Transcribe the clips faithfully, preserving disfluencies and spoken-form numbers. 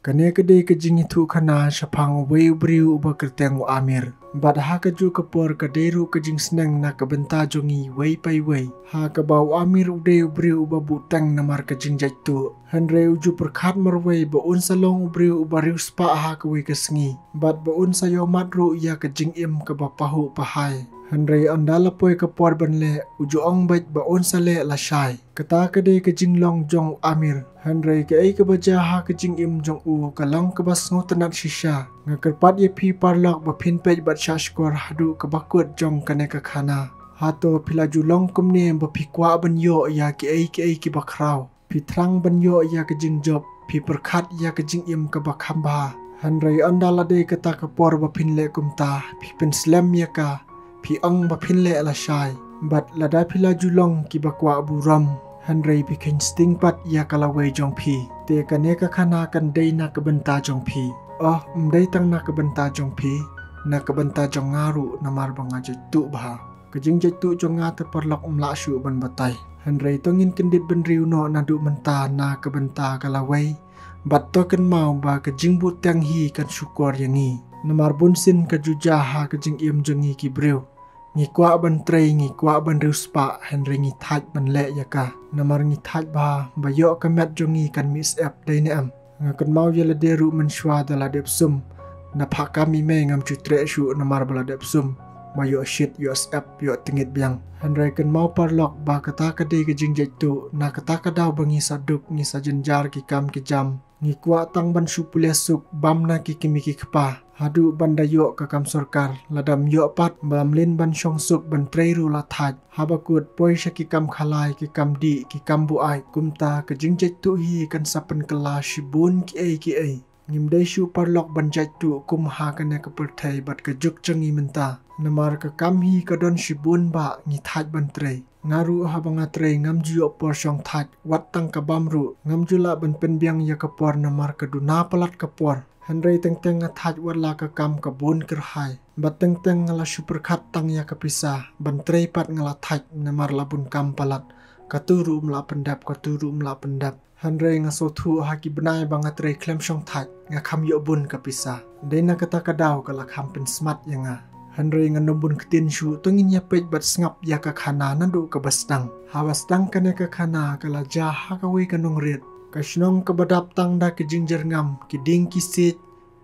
Kane ka dei ka jingïathuhkhana shaphang uwei u briew uba kyrteng u Amir. Bad ha kajuh ka por ka dei ruh ka jingsneng na ka bynta jong ngi iwei pa iwei. Ha kaba u Amir u dei u briew uba buhteng namar ka jingjaituh. Hynrei u ju pyrkhat marwei ba un sa long u briew uba riewspah ha kawei ka sngi. Bad ba un sa ïohmad ruh ïa ka jingim kaba pahuh pahai. Hynrei ynda la poi ka por ban leh, u ju ong beit ba un sa leh lashai. Kata ka dei ka jinglong jong u Amir. Hynrei kaei kaba jia ha ka jingim jong u ka long kaba sngewtynnat shisha. Nga kyrpad ïa phi paralok ba phin peit bad shahshkor haduh kaba kut jong kane ka khana. Hato phi la ju long kumne ba phi kwah ban ïoh ïa kiei kiei kiba khraw? Phi thrang ban ïoh ïa ka jingjop, phi pyrkhat ïa ka jingim kaba kham bha. Hynrei ynda la dei kata ka por ba phin leh kumta, phi pynslem ïa ka, phi ong ba phin leh lashai. Bad lada phi la ju long kiba kwah burom, hynrei phi kheiñ sting pat ïa ka lawei jong phi, te kane ka khana kan dei na ka bynta jong phi. Oh, ym dei tang na ka bynta jong phi, na ka bynta jong nga ruh namar ba nga jaituh bha. Ka jingjaituh jong nga te paralok ym lah shuh ban batai. Hynrei to ngin kyndit bynriew noh naduh mynta na ka bynta ka lawei. Bad to kynmaw ba ka jingbuhteng hi kan shukor ïa ngi. Namar bunsien ka ju jia ha ka jingim jong ngi ki briew. Ngi kwah ban trei, ngi kwah ban riewspah, hynrei ngi thait ban leh ïa ka. Namar ngi thait bha ba ïoh ka met jong ngi kan mih syep, dei ne em? Nga kynmaw ïa lade ruh mynshuwa da la dep sum. Na phah kam i mei ngam ju treh shuh namar ba la dep sum. Ba ïoh shit, ïoh syep, ïoh tyngit biang. Hynrei kynmaw paralok ba kata ka dei ka jingjaituh, na kata ka daw ba ngi sa duk, ngi sa jynjar ki kam ki jam. Ngi kwah tang ban shu pule suk bam na ki kmie ki kpa. Haduh ban da ïoh ka kam sorkar, lada ym ïoh pat, ba ym lin ban shong suk ban trei ruh la thait. Haba kut poi sha ki kam khalai, ki kam dih, ki kam buaid, kumta ka jingjaituh hi kan sa pynkylla shibun kiei kiei. Ngim dei shuh paralok ban jaituh kum ha kane ka pyrthei bad ka juk jong ngi mynta. Namar ka kam hi ka don shibun ba ngi thait ban trei. Nga ruh haba nga trei ngam ju ïoh por shong thait, wat tang ka bam ruh, ngam ju lah ban pynbiang ïa ka por namar ka duna palat ka por. Hynrei teng teng nga thait wat la ka kam ka bun kyrhai. Bad teng teng nga la shu pyrkhat tang ïa ka pisa, ban trei pat nga la thait namar la bun kam palat. Katu ruh ym lah pyndep, katu ruh ym lah pyndep. Hynrei nga sngewthuh ha ki bnai ba nga trei khlem shong thait, nga kham ïoh bun ka pisa. Dei na kata ka daw ka la kham pynsmat ïa nga. Hynrei ngan ym bun ktien shuh, to ngin ïa peit bad sngap ïa ka khana naduh kaba sdang. Haba sdang kane ka khana ka la jia ha kawei ka nongrit. Ka shnong kaba dap tang da ki jingjyrngam, ki dieng ki siej,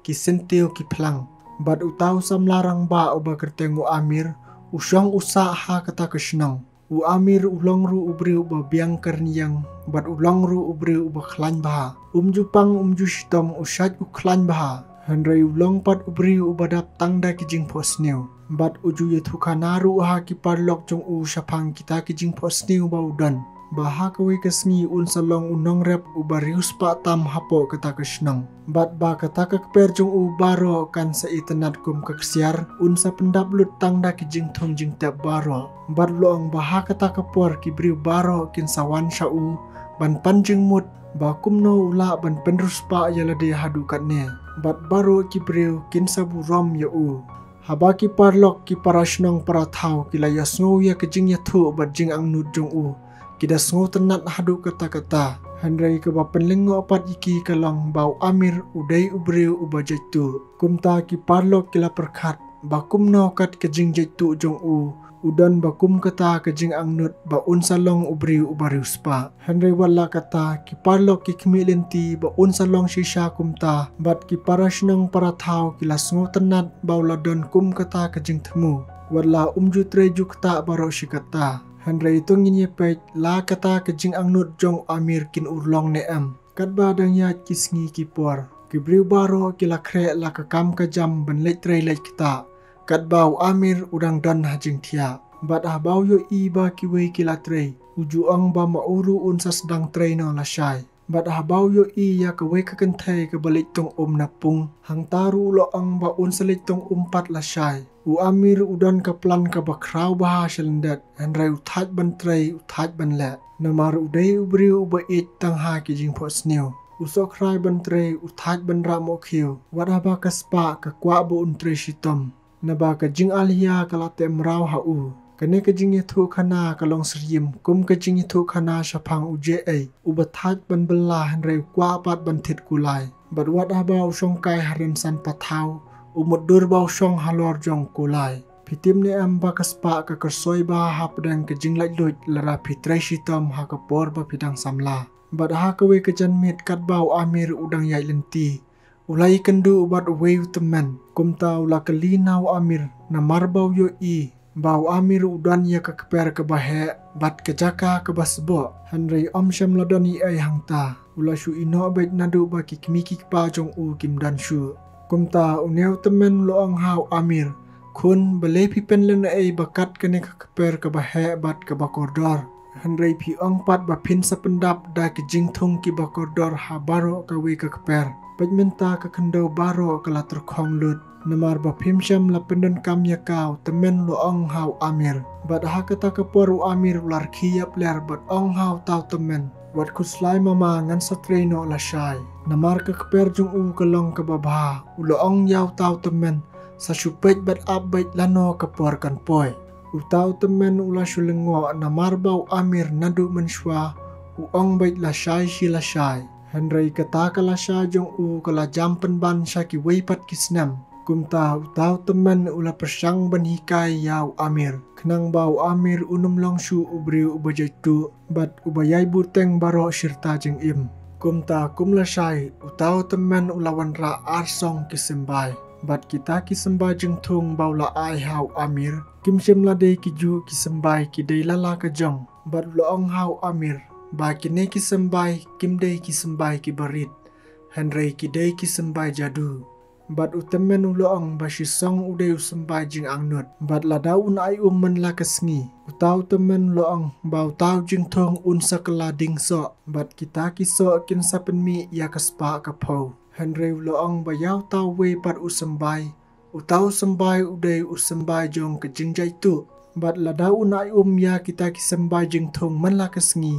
ki syntiew ki phlang. Bad uta u samla rangbah uba kyrteng u Amir, u shong u sah ha kata ka shnong. U Amir u long ruh u briew uba biang kyrniang, bad u long ruh u briew uba khlaiñ bha. Um ju pang, um ju shitom, u shait u khlaiñ bha. Hynrei u long pat u briew uba dap tang da ki jingphohsniew. Bad u ju ïathuhkhana ruh ha ki paralok jong u shaphang kita ki jingphohsniew ba u don. Ba ha kawei ka sngi un sa long u nongrep uba riewspah tam hapoh kata ka shnong. Bad ba kata ka kper jong u baroh kan sa itynnad kum ka ksiar, un sa pyndap lut tang da ki jingthung jingtep baroh. Bad long ba ha kata ka por ki briew baroh kin sa wan sha u, ban pan jingmut, ba kumno u lah ban pynriewspah ïa lade haduh katne. Bad baroh ki briew kin sa burom ïa u. Haba ki paralok ki para shnong para thaw ki la ïohsngew ïa ka jingïathuh bad jingangnud jong u, ki da sngewtynnad haduh katta katta. Hynrei kaba pynlyngngoh pat ïa ki ka long ba u Amir u dei u briew uba jaituh. Kumta ki paralok ki la pyrkhat ba kumno kat ka jingjaituh jong u u don ba kum kata ka jingangnud ba un sa long u briew uba riewspah. Hynrei wat la kata, ki paralok ki khmih lynti ba un sa long shisha kumta, bad ki para shnong para thaw ki la sngewtynnad ba u la don kum kata ka jingthmu. Wat la um ju trei ju ktah baroh shi katta. Hynrei to ngin ïa peit la kata ka jingangnud jong u Amir kin urlong ne em. Katba dang ïaid ki sngi ki por, ki briew baroh ki la khreh la ka kam ka jam ban leit trei leit ktah. Katba u Amir u dang don ha jingthiah. Bad haba u ïohi ba kiwei ki la trei, u ju ong ba ma u ruh un sa sdang trei noh lashai. Bad haba u ïohi ïa kawei ka kynthei kaba leit tong um na pung, hangta ruh u la ong ba un sa leit tong um pat lashai. U Amir u don ka plan kaba khraw bha sha lyndet, hynrei u thait ban trei, u thait ban leh. Namar u dei u briew uba ïeit tang ha ki jingphohsniew. U sohkhrai ban trei, u thait ban rah mohkhiew. Wat haba ka spah ka kwah ba un trei shitom. Naba ka jingalhia ka la teh mraw ha u. Kane ka jingïathuhkhana ka long syriem kum ka jingïathuhkhana shaphang u Jay, uba thait ban bylla hynrei u kwah pat ban thied kulai. Bad wat haba u shongkai ha rynsan pathaw, u mutdur ba u shong halor jong u kulai. Phi tip ne em ba ka spah ka kyrsoi bha hapdeng ka jinglaitluid lada phi trei shitom ha ka por ba phi dang samla. Bad ha kawei ka janmiet katba u Amir u dang ïaid lynti, u la ïakynduh bad uwei u tymmen. Kumta u la kylli na u Amir, namar ba u ïohi ba u Amir u don ïa ka kper kaba heh bad ka jaka kaba sboh. Hynrei ym shym la don ei ei hangta. U la shu ïehnoh beit naduh ba ki kmie ki kpa jong u kim don shuh. Kumta une u tymmen u la ong ha u Amir, khun, balei phi pynlehnohei ba kat kane ka kper kaba heh bad kaba kordor? Hynrei phi ong pat ba phin sa pyndap da ki jingthung kiba kordor ha baroh kawei ka kper. Peit mynta ka khyndew baroh ka la tyrkhong lut, namar ba phim shym la pyndonkam ïa ka, u tymmen u la ong ha u Amir. Bad ha kata ka por u Amir u la rkhie ïapler bad ong ha uta u tymmen, wat khuslai mama, ngan sa trei noh lashai. Namar ka kper jong u ka long kaba bha. U la ong ïa uta u tymmen, sa shu peit bad ap beit lano ka por kan poi. Uta u tymmen u la shu lyngngoh namar ba u Amir naduh mynshuwa u ong beit lashai shi lashai. Hynrei kata ka lashai jong u ka la jam pynban sha kiwei pat ki snem. Kumta uta u tymmen u la pyrshang ban hikai ïa u Amir, khnang ba u Amir un ym long shuh u briew uba jaituh bad uba ïai buhteng baroh shi rta jingim. Kumta kum lashai, uta u tymmen u la wanrah arsong ki symbai. Bad kita ki symbai jingthung ba u la ai ha u Amir, kim shym la dei kijuh ki symbai, ki dei la la ka jong. Bad u la ong ha u Amir ba kine ki symbai kim dei ki symbai kiba rit, hynrei ki dei ki symbai jadu. Bad u tymmen u la ong ba shisong u dei u symbai jingangnud. Bad lada un ai um man la ka sngi, uta u tymmen u la ong ba uta u jingthung un sa kylla ding soh. Bad kita ki soh kin sa pynmih ïa ka spah ka phew. Hynrei u la ong ba ïa uta uwei pat u symbai, uta u symbai u dei u symbai jong ka jingjaituh. Bad lada un ai um ïa kita ki symbai jingthung man la ka sngi,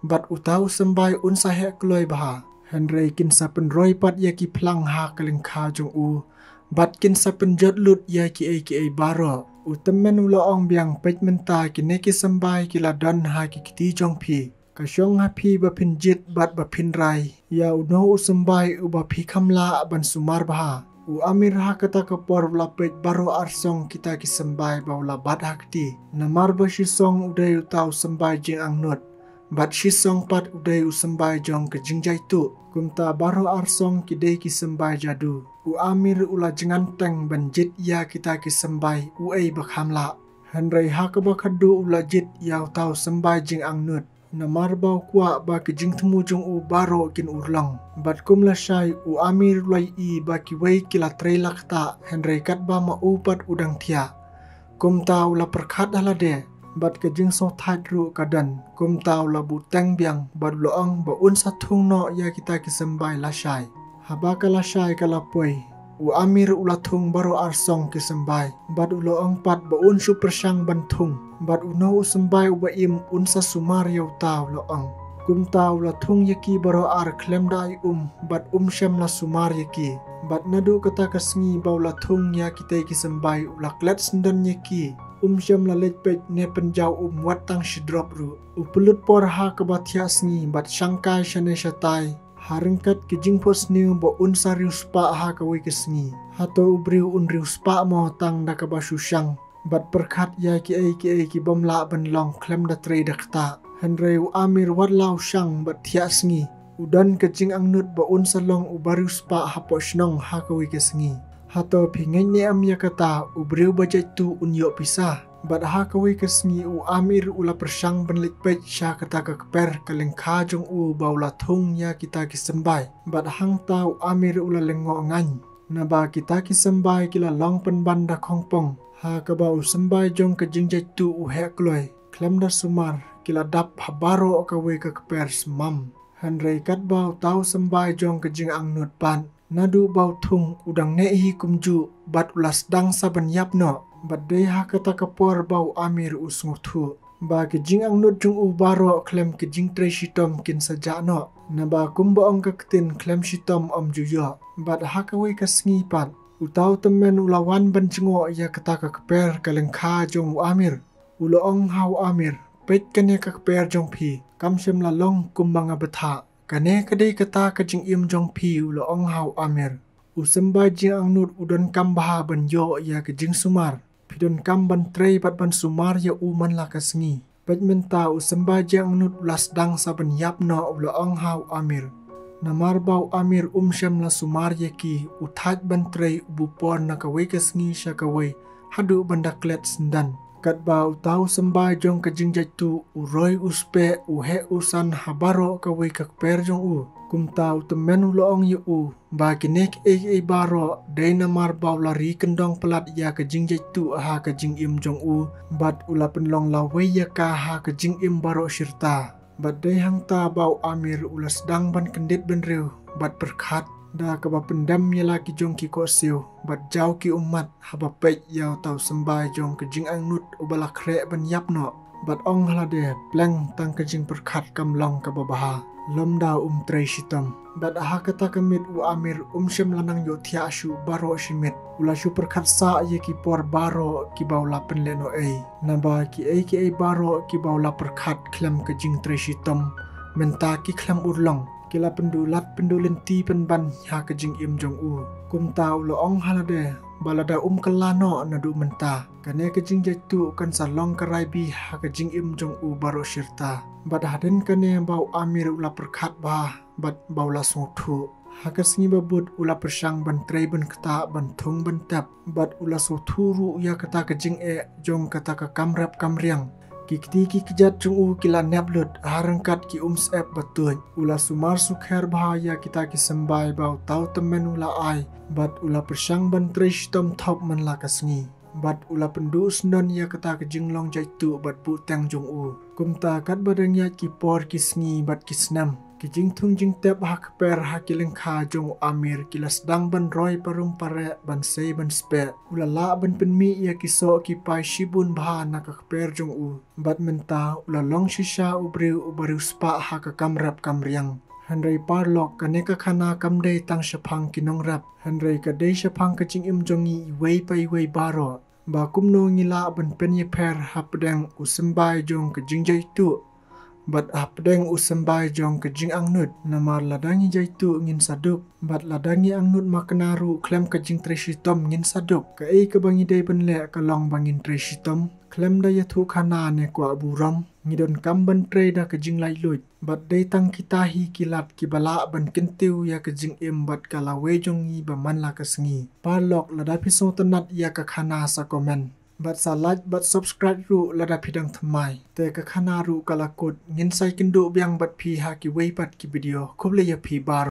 bad uta u symbai un sa heh kloi bha. Hynrei kin sa pynroi pat ïa ki phlang ha ka lyngkha jong u, bad kin sa pynjot lut ïa kiei kiei baroh. U tymmen u la ong biang, peit mynta kine ki symbai ki la don ha ki kti jong phi. Ka shong ha phi ba phin jied bad ba phin rai ïa uno u symbai uba phi kham lah ban sumar bha. U Amir ha kata ka por u la peit baroh arsong kita ki symbai ba u la bat ha kti. Namar ba shisong u dei uta u symbai jingangnud, bad shisong pat u dei u symbai jong ka jingjaituh. Kumta baroh arsong ki dei ki symbai jadu. U Amir u la jingangnud ban jied ïa kita ki symbai uei ba kham lah. Hynrei ha kaba khatduh u la jied ïa uta u symbai jingangnud. Namar ba u kwah ba ki jingthmu jong u baroh kin urlong. Bad kum lashai, u Amir u la ïohi ba kiwei ki la trei la ktah, hynrei katba ma u pat u dang thiah. Kumta u la pyrkhat ha lade, bad ka jingsngewthait ruh ka don. Kumta u la buhteng biang bad u la ong ba un sa thung noh ïa kita ki symbai lashai. Haba ka lashai ka la poi, u Amir u la thung baroh arsong ki symbai, bad u la ong pat ba un shu pyrshang ban thung, bad uno u symbai uba im un sa sumar ïa uta, u la ong. Kumta u la thung ïa ki baroh ar khlem da ai um, bad um shym la sumar ïa ki. Bad naduh kata ka sngi ba u la thung ïa kitei ki symbai u la klet syndon ïa ki. Um shym la leit peit ne pynjaw um wat tang shi drop ruh. U pynlut por ha kaba thiah sngi bad shangkai shane shatai ha ryngkat ki jingphohsniew ba un sa riewspah ha kawei ka sngi. Hato u briew un riewspah mo tang da kaba shu shang bad pyrkhat ïa kiei kiei ki bym lah ban long khlem da trei da ktah? Hynrei u Amir wat la u shang bad thiah sngi, u don ka jingangnud ba un sa long uba riewspah hapoh shnong ha kawei ka sngi. Hato phi ngeit ne em ïa kata, u briew ba jaituh un ïoh pisa? Bad ha kawei ka sngi u Amir u la pyrshang ban leit peit sha kata ka kper ka lyngkha jong u ba u la thung ïa kita ki symbai. Bad hangta u Amir u la lyngngoh ngan. Naba kita ki symbai ki la long pynban da khongpong. Ha kaba u symbai jong ka jingjaituh u heh kloi, khlem da sumar, ki la dap ha baroh kawei ka kper symam. Hynrei katba uta u symbai jong ka jingangnud pat, naduh ba u thung u dang neh hi kumjuh, bad u la sdang sa ban ïap noh. Bad dei ha kata ka por ba u Amir u sngewthuh ba ki jingangnud jong u baroh khlem ki jingtrei shitom kin sa jah noh. Naba kumba ong ka ktien, khlem shitom ym ju ïoh. Bad ha kawei ka sngi pat, uta u tymmen u la wan ban jngoh ïa kata ka kper ka lyngkha jong u Amir. U la ong ha u Amir, peit kane ka kper jong phi, kam shym la long kumba nga bthah. Kane ka dei kata ka jingim jong phi, u la ong ha u Amir. U symbai jingangnud u donkam bha ban ïoh ïa ka jingsumar. Phi donkam ban trei bad ban sumar ïa u man la ka sngi. Bad mynta u symbai jingangnud u la sdang sa ban ïap noh, u la ong ha u Amir. Namar ba u Amir um shym la sumar ïa ki, u thait ban trei u buh por na kawei ka sngi sha kawei, haduh ban da klet syndan. Katba uta u symbai jong ka jingjaituh u roi u speh, u heh u san ha baroh kawei ka kper jong u. Kumta u tymmen u la ong ïa u ba kine kiei kiei baroh dei namar ba u la ri kyndong palat ïa ka jingjaituh ha ka jingim jong u, bad u la pynlong lawei ïa ka ha ka jingim baroh shirta. Bad dei hangta ba u Amir u la sdang ban kyndit bynriew bad pyrkhat da kaba pyndem ïa la ki jong ki khohsiew bad jaw ki ummat haba peit ïa uta u symbai jong ka jingangnud uba la khreh ban ïap noh. Bad ong ha lade, pleng tang ka jingpyrkhat kam long kaba bha. Lymda um trei shitom. Bad ha kata ka miet u Amir um shym la nang ïohthiah shuh baroh shi miet. U la shu pyrkhat sah ïa ki por baroh kiba u la pynlehnohei. Naba kiei kiei baroh kiba u la pyrkhat khlem ka jingtrei shitom, mynta ki khlem urlong. Ki la pynduh lad pynduh lynti pynban ha ka jingim jong u. Kumta u la ong ha lade ba lada um kylla noh naduh mynta, kane ka jingjaituh kan sa long ka raibi ha ka jingim jong u baroh shirta. Bad hadien kane ba u Amir u la pyrkhat bha bad ba u la sngewthuh. Ha ka sngi ba bud u la pyrshang ban trei ban ktah, ban thung ban tep, bad u la sngewthuh ruh ïa kata ka jingeh jong kata ka kam rep kam riang. Ki kti ki kjat jong u ki la nep lut, ha ryngkat ki umsyep ba tuid. U la sumar sukher bha ïa kita ki symbai ba uta u tymmen u la ai, bad u la pyrshang ban trei shitom thok man la ka sngi. Bad u la pynduh syndon ïa kata ka jinglong jaituh bad buhteng jong u. Kumta katba dang ïaid ki por ki sngi bad ki snem, ki jingthung jingtep ha kper ha ki lyngkha jong u Amir ki la sdang ban roi parum pareh ban sei ban speh. U la lah ban pynmih ïa ki soh ki pai shibun bha na ka kper jong u. Bad mynta u la long shisha u briew uba riewspah ha ka kam rep kam riang. Hynrei paralok, kane ka khana kam dei tang shaphang ki nongrep, hynrei ka dei shaphang ka jingim jong ngi iwei pa iwei baroh. Ba kumno ngi lah ban pynïapher hapdeng u symbai jong ka jingjaituh bad hapdeng u symbai jong ka jingangnud. Namar lada ngi jaituh ngin sa duk, bad lada ngi angnud makna ruh khlem ka jingtrei shitom ngin sa duk. Kaei kaba ngi dei ban leh ka long ba ngin trei shitom, khlem da ïathuh khana ne kwah burom. Ngi donkam ban trei da ka jinglaitluid. Bad dei tang kita hi ki lad kiba lah ban kyntiew ïa ka jingim bad ka lawei jong ngi ba man la ka sngi. Paralok, lada phi sngewtynnat ïa ka khana sa comment. Bad sa like bad subscribe ruh lada phi dang thymmai. Te ka khana ruh ka la kut, ngin sa ïakynduh biang bad phi ha kiwei pat ki video. Khublei ïa phi baroh.